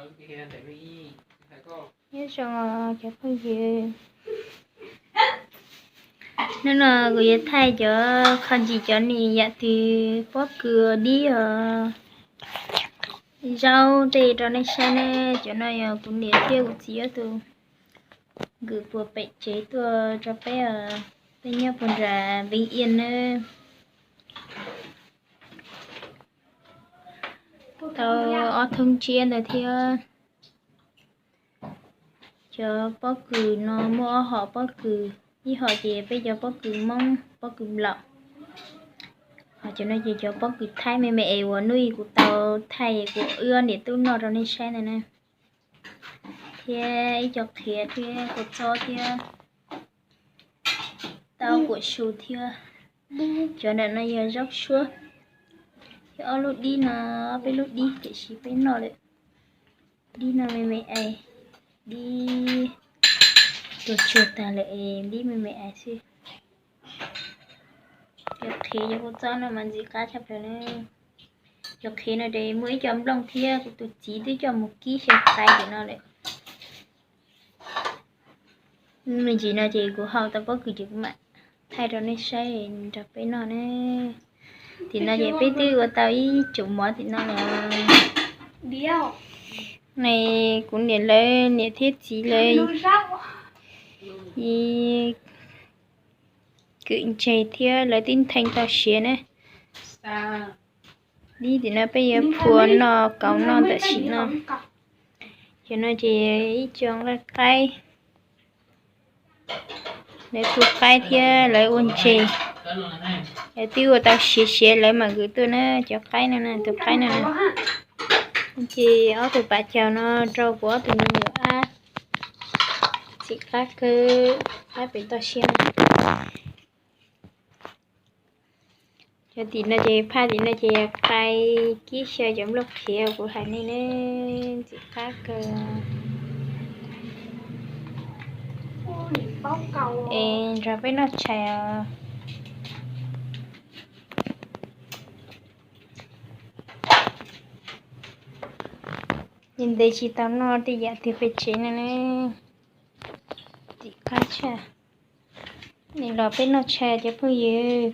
Nyob zoo cov phooj ywg, hnub no kuv yuav thaij cov qhov ntsis cov nim yam twg pob kws dib os, zaub tej rau nej saib ne. Cov no yog kuv niam thiab kuv txiv ob tug nkws puag pem tsev tuaj rau peb, peb nyob puag nram Vin Iab nawb. Tau ob thoob tsiab ntawd thiab. Cov pob kws no muaj ob hom pob kws, ib hom ces peb cov pob kws Hmoob pob kws nplaum, ho cov no ces cov pob kws Thaib me me es uas hnub ib kuv tau thaij kuv wb ob niam tub noj rau nej saib ntawd na. Thiab ib co qhiav thiab kua txob thiab tau kuam su thiab. Cov ntawm no yog zaub suab thiab ob lub dib no, ob peb lub dib tiam sis peb noj lawm. Dib no me me es, dib tuag tsuag tag lawm es dib me me es xwb. Cov qhiav cov kua txob no mas ntxim qab tshaj plaws na. Cov qhiav no ces muaj ib co nplooj thiab kuv tus txiv twb coj mus kib xyaw qai tim no lawm. Me ntsis no ces kuv hau tau pob kws ces kuv mam thaij rau nej saib nrog peb noj ne. Tim no ces peb twb ua tau ib cum mov tim no lawm. Nws kuv niam lawv niam thiab txiv lawv kwm ntses thiab lawv twb nthee tau siav na. Dib tim no peb yuav phua noj kauv noj tam sim no. Cov no ces ib co nqaij qaib, lawv tu qaib thiab lawv ua ntses. Lawv twb ua tau siav siav lawv mam kwm tuaj na, cov qaib no, tus qaib no na. Ces ob tug pas caug no rau kuv ob tug me nyuam ab, ntxim qab kawg, qab pem toj siab. Cov tim no ces phaj tim no ces qai kib xyaw cov nplooj qhiav kuv hais nej ne, ntxim qab kawg. Es nrog peb noj tshais os. Ntev ntev tsis tau noj tej yam twg pem tsev no ne, ntxim qab tshaj. Nim los peb noj tshais cov phooj ywg.